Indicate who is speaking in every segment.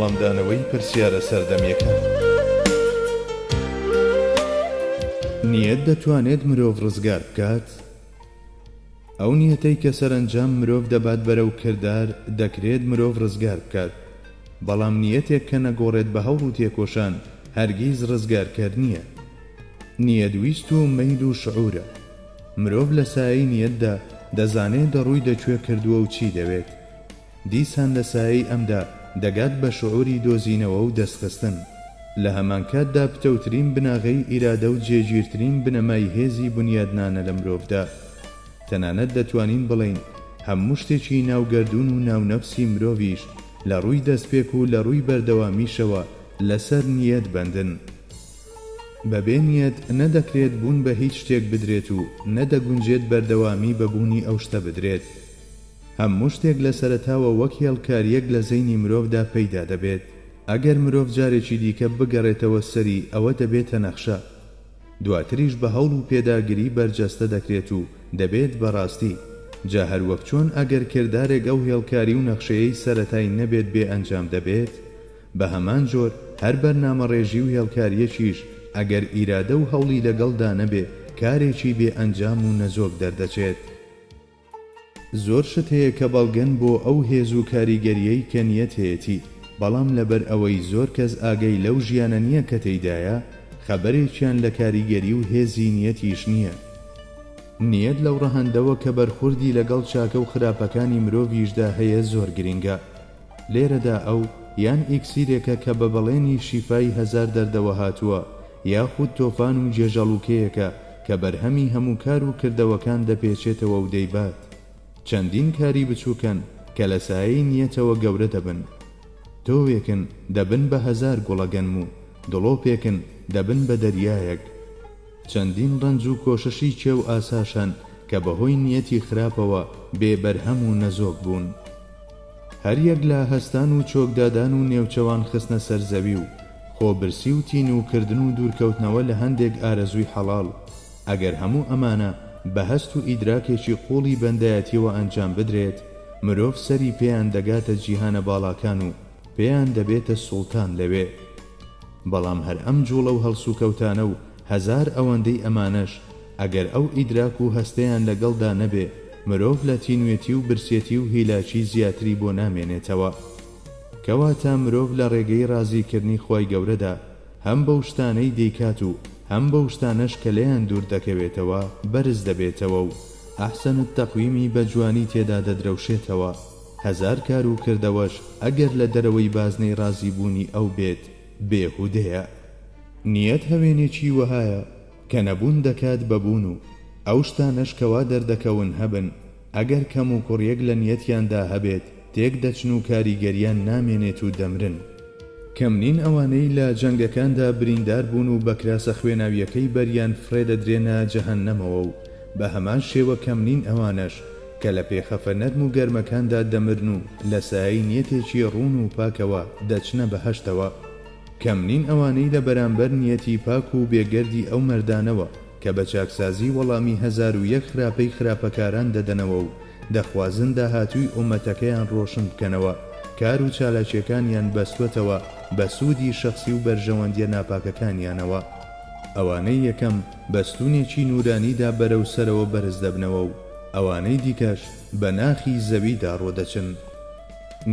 Speaker 1: وەڵامدانەوەی پرسیارە سەردەمیەکان. نیەت دەتوانێت مرۆڤ ڕزگار بکات؟ ئەو نیەتەی کە سەرەنجام مرۆڤ دەبات بەرەو کردار دەکرێت مرۆڤ ڕزگار بکات، بەڵام نیەتێک کە نەگۆڕێت بە هەوڵ و تێکۆشان هەرگیز ڕزگارکەر نیە. نیەت ویست و مەیل و شعورە. مرۆڤ لە سایەی نیەتدا دەزانێ دەڕووی دەکوێ کردووە و چی دەوێت. دیسان لە سایەی ئەمدا دەگات بە شعوری دۆزینەوە و دەستخستن. لە هەمانکاتدا پتەوترین بناغەی ئیرادە و جێگیرترین بنەمای هێزی بنیادنانە لە مرۆڤدا. تەنانەت دەتوانین بڵێین هەموو شتێکی ناو گەردوون و ناو نەفسی مرۆڤیش لە ڕووی دەستپێک و لە ڕووی بەردەوامیشەوە لەسەر نیەت بەندن. بەبێ نیەت نە دەکرێت بوون بە هیچ شتێک بدرێت و نە دەگونجێت بەردەوامی بە بوونی ئەو شتە بدرێت. هەموو شتێک لە سەرەتاوە وەک هێڵکارییەک لە زەینی مرۆڤدا پەیدا دەبێت، ئەگەر مرۆڤ جارێکی دیکە بگەڕێتەوە سەری ئەوە دەبێتە نەخشە. دواتریش بە هەوڵ و پێداگری بەرجەستە دەکرێت و دەبێت بە ڕاستی. جا هەر وەک چۆن ئەگەر کردارێک ئەو هێڵکاری و نەخشەیەی سەرەتای نەبێت بێ ئەنجام دەبێت، بە هەمان جۆر هەر بەرنامەڕێژی و هێڵکارییەکیش ئەگەر ئیرادە و هەوڵی لەگەڵدا نەبێ کارێکی بێ ئەنجام و نەزۆک دەردەچێت. زۆر شت هەیە کە بەڵگەن بۆ ئەو هێز و کاریگەرییەی کە نیەت هەیەتی، بەڵام لەبەر ئەوەی زۆر کەس ئاگای لەو ژیانە نییە کە تێیدایە، خەبەرێکیان لە کاریگەری و هێزی نیەتیش نییە. نیەت لەو ڕەهەندەوە کە بەرخوردی لەگەڵ چاکە و خراپەکانی مرۆڤیشدا هەیە زۆر گرینگە. لێرەدا ئەو، یان ئیکسیرێکە کە بە بەڵێنی شیفای هەزار دەردەوە هاتووە، یاخود تۆفان و گێژەڵوکەیەکە کە بەرهەمی هەموو کار و کردەوەکان دەپێچێتەوە و دەیبات. چەندین کاری بچووکن کە لە سایەی نیەتەوە گەورە دەبن. تۆوێکن دەبن بە هەزار گوڵەگەنم و دڵۆپێکن دەبن بە دەریایەک. چەندین ڕەنج و کۆششی کێو ئاساش هەن کە بەهۆی نیەتی خراپەوە بێ بەرهەم و نەزۆک بوون. هەریەک لە هەستان و چۆکدادان و نێوچەوان خستنە سەر زەوی و خۆ برسی و تینوو کردن و دوورکەوتنەوە لە هەندێک ئارەزووی حەڵاڵ، ئەگەر هەموو ئەمانە بە هەست و ئیدراکێکی قووڵی بەندایەتیەوە ئەنجام بدرێت، مرۆڤ سەری پێیان دەگاتە جیهانە باڵاکان و پێیان دەبێتە سوڵتان لەوێ. بەڵام هەر ئەم جوڵە و هەڵسوکەوتانە و هەزار ئەوەندەی ئەمانەش ئەگەر ئەو ئیدراک و هەستەیان لەگەڵدا نەبێ، مرۆڤ لە تینوێتی و برسێتی و هیلاکی زیاتری بۆ نامێنێتەوە. کەواتە مرۆڤ لە ڕێگەی ڕازیکردنی خوای گەورەدا هەم بەو شتانەی دەیکات و هەم بەو شتانەش کە لێیان دوور دەکەوێتەوە بەرز دەبێتەوە و احسن التقویم ی بە جوانی تێدا دەدرەوشێتەوە. هەزار کار و کردەوەش ئەگەر لە دەرەوەی بازنەی ڕازیبوونی ئەو بێت بێهودەیە. نیەت هەوێنێکی وەهایە کە نەبوون دەکات بە بوون و ئەو شتانەش کەوا دەردەکەون هەبن ئەگەر کەموکوڕیەک لە نیەتیاندا هەبێت تێکدەچن و کاریگەریان نامێنێت و دەمرن. کەم نین ئەوانەی لە جەنگەکاندا بریندار بوون و بە کراسە خوێناویەکەی بەریان فڕێدەدرێنە جەهەنەمەوە و بە هەمان شێوە کەم نین ئەوانەش کە لە پێخەفە نەرم و گەرمەکاندا دەمرن و لە سایەی نیەتێکی ڕوون و پاکەوە دەچنە بەهەشتەوە. کەم نین ئەوانەی لە بەرامبەر نیەتی پاک و بێگەردی ئەو مەردانەوە کە بە چاکسازی وەڵامی 1001 خراپەی خراپەکاران دەدەنەوە و دەخوازن داهاتووی ئوممەتەکەیان ڕۆشن بکەنەوە، کار و چالاکیەکانیان بەستوەتەوە بە سوودی شەخسی و بەرژەوەندیە ناپاکەکانیانەوە. ئەوانەی یەکەم بە ستوونێکی نوورانیدا بەرەو سەرەوە بەرز دەبنەوە و ئەوانەی دیکەش بە ناخی زەویدا ڕۆدەچن.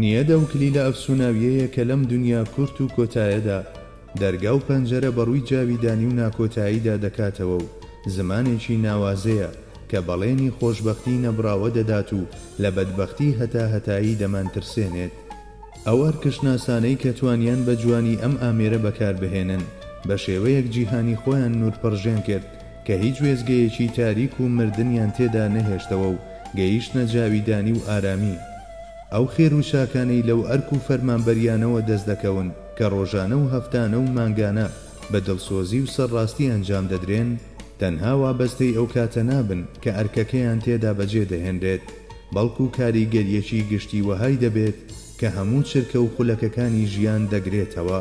Speaker 1: نیەت ئەو کلیلە ئەفسوناویەیە کە لەم دونیا کورت و کۆتایەدا دەرگا و پەنجەرە بەڕووی جاویدانی و ناکۆتاییدا دەکاتەوە و زمانێکی ناوازەیە کە بەڵێنی خۆشبەختی نەبڕاوە دەدات و لە بەدبەختی هەتاهەتایی دەمانترسێنێت. ئەو ئەرکشناسانەی کە توانیان بە جوانی ئەم ئامێرە بەکاربهێنن، بە شێوەیەک جیهانی خۆیان نوورپڕژێن کرد کە هیچ وێستگەیەکی تاریک و مردنیان تێدا نەهێشتەوە و گەیشتنە جاویدانی و ئارامی. ئەو خێر و چاکانەی لەو ئەرک و فەرمانبەریانەوە دەست دەکەون کە ڕۆژانە و هەفتانە و مانگانە بە دڵسۆزی و سەرڕاستی ئەنجام دەدرێن، تەنها وابەستەی ئەو کاتە نابن کە ئەرکەکەیان تێدا بەجێ دەهێنرێت، بەڵکو کاریگەرییەکی گشتی وەهای دەبێت کە هەموو چرکە و خولەکەکانی ژیان دەگرێتەوە.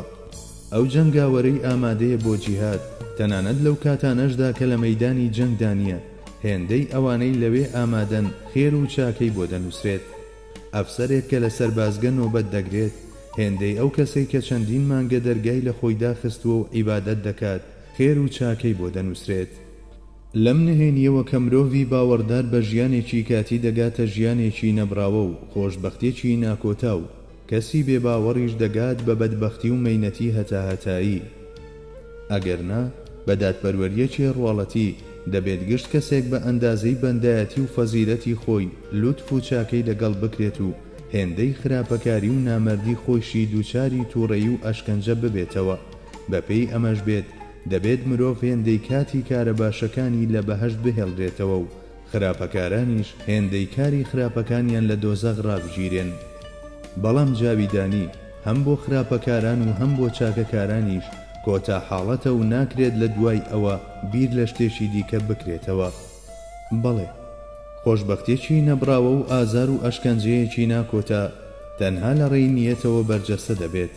Speaker 1: ئەو جەنگاوەرەی ئامادەیە بۆ جیهاد، تەنانەت لەو کاتانەشدا کە لە مەیدانی جەنگدا نییە، هێندەی ئەوانەی لەوێ ئامادەن خێر و چاکەی بۆ دەنووسرێت. ئەفسەرێک کە لە سەربازگە نۆبەت دەگرێت، هێندەی ئەو کەسەی کە چەندین مانگە دەرگای لە خۆی داخستووە و عیبادەت دەکات خێر و چاکەی بۆ دەنووسرێت. لەم نهێنییەوە کە مرۆڤی باوەڕدار بە ژیانێکی کاتی دەگاتە ژیانێکی نەبڕاوە و خۆشبەختیەکی ناکۆتا و کەسی بێ باوەڕیش دەگات بە بەدبەختی و مەینەتی هەتاهەتایی. ئەگەر نا، بە دادپەروەرییەکی ڕواڵەتی، دەبێت گشت کەسێک بە ئەندازەی بەندایەتی و فەزیلەتی خۆی لوتف و چاکەی لەگەڵ بکرێت و هێندەی خراپەکاری و نامەردی خۆیشی دووچاری توڕەیی و ئەشکەنجە ببێتەوە، بەپێی ئەمەش بێت، دەبێت مرۆڤ هێندەی کاتی کارە باشەکانی لە بەهەشت بهێڵرێتەوە و خراپەکارانیش هێندەی کاری خراپەکانیان لە دۆزەخ ڕابگیرێن. بەڵام جاویدانی، هەم بۆ خراپەکاران و هەم بۆ چاکەکارانیش کۆتا حاڵەتە و ناکرێت لە دوای ئەوە بیر لە شتێکی دیکە بکرێتەوە. بەڵێ، خۆشبەختیەکی نەبڕاوە و ئازار و ئەشکەنجەیەکی ناکۆتا تەنها لە ڕێی نیەتەوە بەرجەستە دەبێت.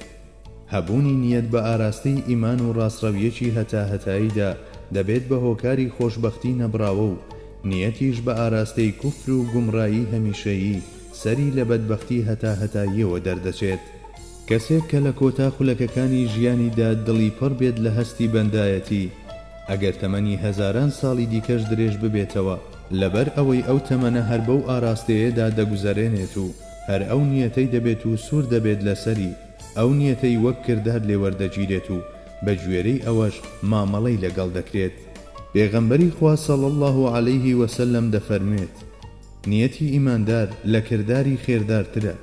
Speaker 1: هەبوونی نیەت بە ئاراستەی ئیمان و ڕاستڕەویەکی هەتاهەتاییدا دەبێت بە هۆکاری خۆشبەختی نەبڕاوە و نیەتیش بە ئاراستەی کوفر و گومڕایی هەمیشەیی سەری لە بەدبەختی هەتاهەتاییەوە دەردەچێت. کەسێک کە لە کۆتا خولەکەکانی ژیانیدا دڵی پڕ بێت لە هەستی بەندایەتی، ئەگەر تەمەنی هەزاران ساڵی دیکەش درێژ ببێتەوە، لەبەر ئەوەی ئەو تەمەنە هەر بەو ئاراستەیەدا دەگوزەرێنێت و هەر ئەو نیەتەی دەبێت و سوور دەبێت لەسەری، ئەو نیەتەی وەک کردار لێ وەردەگیرێت و بە گوێرەی ئەوەش مامەڵەی لەگەڵ دەکرێت. پێغەمبەری خوا صلی اللە علیه وسلم دەفەرموێت، نیەتی ئیماندار لە کرداری خێردارترە.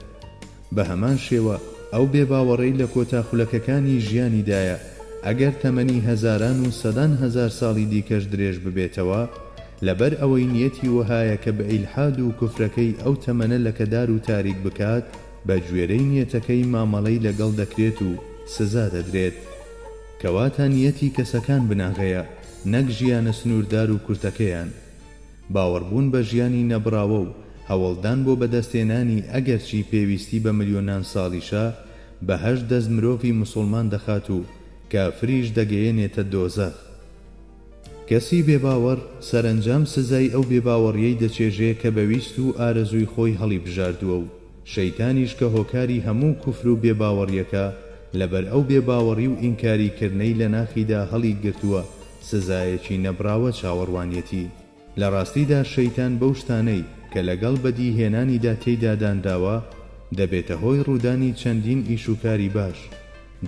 Speaker 1: بە هەمان شێوە ئەو بێباوەڕەی لە کۆتا خولەکەکانی ژیانیدایە ئەگەر تەمەنی هەزاران و سەدان هەزار ساڵی دیکەش درێژ ببێتەوە لەبەر ئەوەی نیەتی وەهایە کە بە ئیلحاد و کوفرەکەی ئەو تەمەنە لەکەدار و تاریک بکات بە گوێرەی نیەتەکەی مامەڵەی لەگەڵ دەکرێت و سزا دەدرێت. کەواتە نیەتی کەسەکان بناغەیە نەک ژیانە سنووردار و کورتەکەیان. باوەڕبوون بە ژیانی نەبڕاوە و هەوڵدان بۆ بەدەستهێنانی ئەگەرچی پێویستی بە ملیۆنان ساڵیشە، بەهەشت دەست مرۆڤی موسوڵمان دەخات و کافریش دەگەیەنێتە دۆزەخ. کەسی بێباوەڕ سەرەنجام سزای ئەو بێباوەڕیەی دەچێژێ کە بە ویست و ئارەزووی خۆی هەڵیبژاردووە و شەیتانیش کە هۆکاری هەموو کوفر و بێباوەڕیەکە لەبەر ئەو بێباوەڕی و ئینکاری کردنەی لە ناخیدا هەڵیگرتووە سزایەکی نەبڕاوە چاوەڕوانیەتی. لە ڕاستیدا شەیتان بەو شتانەی کە لەگەڵ بەدی هێنانیدا تێیدا دانراوە دەبێتە هۆی ڕوودانی چەندین ئیش و کاری باش،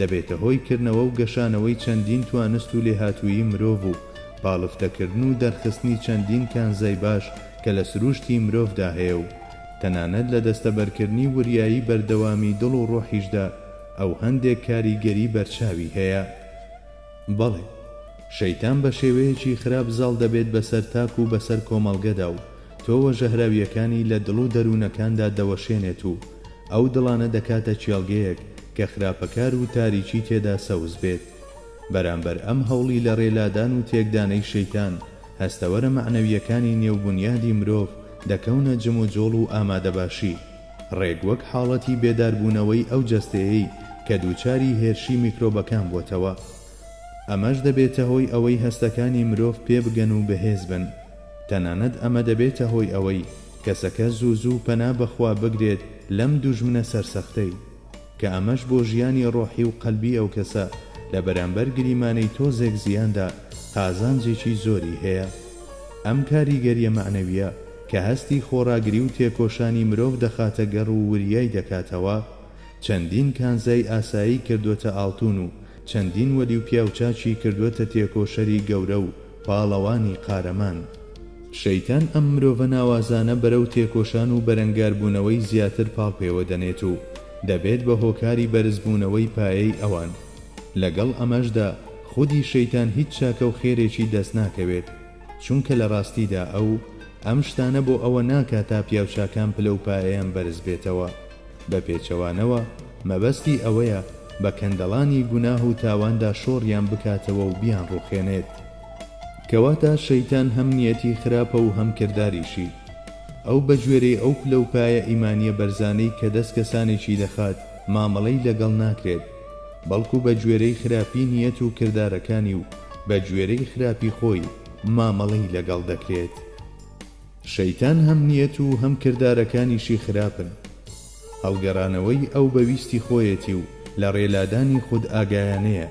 Speaker 1: دەبێتە هۆی کردنەوە و گەشانەوەی چەندین توانست و لێهاتوویی مرۆڤ و پاڵفتەکردن و دەرخستنی چەندین کانزای باش کە لە سرووشتی مرۆڤدا هەیە و تەنانەت لە دەستەبەرکردنی وریایی بەردەوامی دڵ و ڕۆحیشدا ئەو هەندێک کاریگەری بەرچاوی هەیە. بەڵێ، شەیتان بە شێوەیەکی خراپ زاڵ دەبێت بەسەر تاک و بەسەر کۆمەڵگەدا و تۆوە ژەهراوییەکانی لە دڵ و دەروونەکاندا دەوەشێنێت و ئەو دڵانە دەکاتە کێڵگەیەک کە خراپەکار و تاریکی تێدا سەوز بێت. بەرامبەر ئەم هەوڵی لە ڕێ لادان و تێکدانەی شەیتان، هەستەوەرە مەعنەوییەکانی نێو بونیادی مرۆڤ دەکەونە جموجۆڵ و ئامادەباشی، ڕێک وەک حاڵەتی بێداربوونەوەی ئەو جەستەیەی کە دووچاری هێرشی میکرۆبەکان بۆتەوە. ئەمەش دەبێتە هۆی ئەوەی هەستەکانی مرۆڤ پێبگەن و بەهێز بن. تەنانەت ئەمە دەبێتە هۆی ئەوەی کەسەکە زوو زوو پەنا بە خوا بگرێت لەم دوژمنە سەرسەختەی. کە ئەمەش بۆ ژیانی ڕۆحی و قەلبی ئەو کەسە لە بەرامبەر گریمانەی تۆزێک زیاندا قازانجێکی زۆری هەیە. ئەم کاریگەریە مەعنەویە کە هەستی خۆڕاگری و تێکۆشانی مرۆڤ دەخاتە گەڕ و وریای دەکاتەوە، چەندین کانزای ئاسایی کردۆتە ئاڵتون و چەندین وەلی و پیاوچاکی کردوەتە تێکۆشەری گەورە و پاڵەوانی قارەمان. شەیتان ئەم مرۆڤە ناوازانە بەرەو تێکۆشان و بەرەنگاربوونەوەی زیاتر پاڵ پێوە دەنێت و دەبێت بە هۆکاری بەرزبوونەوەی پایەی ئەوان. لەگەڵ ئەمەشدا خودی شەیتان هیچ چاکە و خێرێکی دەست ناکەوێت، چونکە لە ڕاستیدا ئەو ئەم شتانە بۆ ئەوە ناکات تا پیاوچاکان پلە و پایەیان بەرز بێتەوە، بە پێچەوانەوە مەبەستی ئەوەیە بە کەندەڵانی گوناه و تاواندا شۆڕیان بکاتەوە و بیانڕوخێنێت. کەواتە شەیتان هەم نیەتی خراپە و هەم کرداریشی. ئەو بە گوێرەی ئەو پلە و پایە ئیمانیە بەرزانەی کە دەست کەسانێکی دەخات مامەڵەی لەگەڵ ناکرێت، بەڵکو بە گوێرەی خراپی نیەت و کردارەکانی و بە گوێرەی خراپی خۆی مامەڵەی لەگەڵ دەکرێت. شەیتان هەم نیەت و هەم کردارەکانیشی خراپن. هەڵگەڕانەوەی ئەو بە ویستی خۆیەتی و لە ڕێ لادانی خودئاگایانەیە،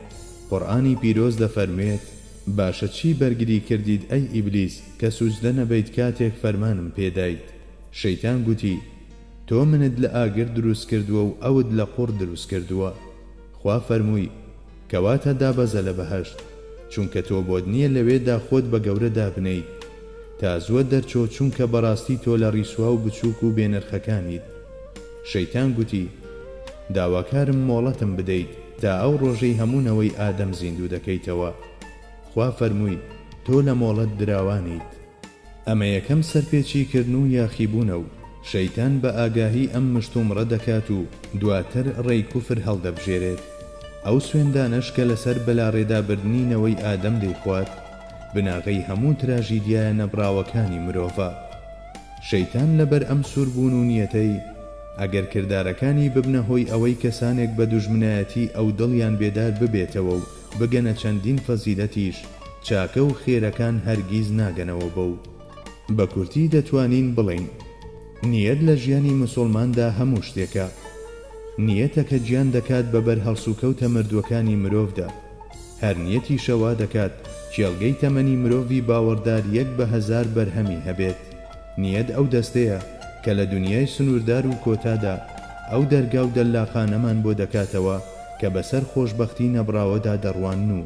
Speaker 1: قورئانی پیرۆز دەفەرموێت، باشە چی بەرگری کردیت ئەی ئیبلیس کە سوجدە نەبەیت کاتێک فەرمانم پێدایت؟ شەیتان گوتی، تۆ منت لە ئاگر دروست کردووە و ئەوت لە قوڕ دروست کردووە. خوا فەرمووی، کەواتە دابەزە لە بەهەشت، چونکە تۆ بۆت نییە لەوێدا خۆت بە گەورە دابنێیت. تا زووە دەرچۆ چونکە بەڕاستی تۆ لە ڕیسوا و بچووک و بێنرخەکانیت. شەیتان گوتی، داواکارم مۆڵەتم بدەیت تا ئەو ڕۆژەی هەموو نەوەی ئادەم زیندوو دەکەیتەوە. خوا فەرمووی، تۆ لە مۆڵەت دراوانیت. ئەمە یەکەم سەرپێچی کردن و یاخیبوونە و شەیتان بە ئاگاهی ئەم مشتومڕە دەکات و دواتر ڕێی کوفر هەڵدەبژێرێت. ئەو سوێندانەش کە لەسەر بەلاڕێدابردنی نەوەی ئادەم دەیخوات، بناغەی هەموو تراژیدیایە نەبڕاوەکانی مرۆڤە. شەیتان لەبەر ئەم سووربوون و نیەتەی، ئەگەر کردارەکانی ببنە هۆی ئەوەی کەسانێک بە دوژمنایەتی ئەو دڵیان بێدار ببێتەوە و بگەنە چەندین فەزیلەتیش، چاکە و خێرەکان هەرگیز ناگەنەوە بەو. بە کورتی دەتوانین بڵێین، نیەت لە ژیانی مسوڵماندا هەموو شتێکە. نیەتە کە گیان دەکات بە بەر هەڵسوکەوتە مردووەکانی مرۆڤدا. هەر نیەتیشە وا دەکات کێڵگەی تەمەنی مرۆڤی باوەڕدار یەک بە هەزار بەرهەمی هەبێت. نیەت ئەو دەستەیە کە لە دونیای سنووردار و کۆتادا ئەو دەرگا و دەللاقانەمان بۆ دەکاتەوە کە بەسەر خۆشبەختی نەبڕاوەدا دەڕوانن و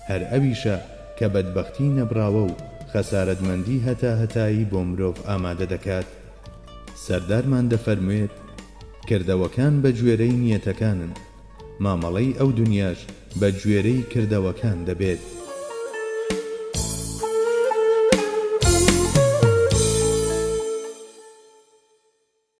Speaker 1: هەر ئەویشە کە بەدبەختی نەبڕاوە و خەسارەتمەندی هەتاهەتایی بۆ مرۆڤ ئامادە دەکات. سەردارمان دەفەرموێت، کردەوەکان بە گوێرەی نیەتەکانن، مامەڵەی ئەو دونیاش بە گوێرەی کردەوەکان دەبێت.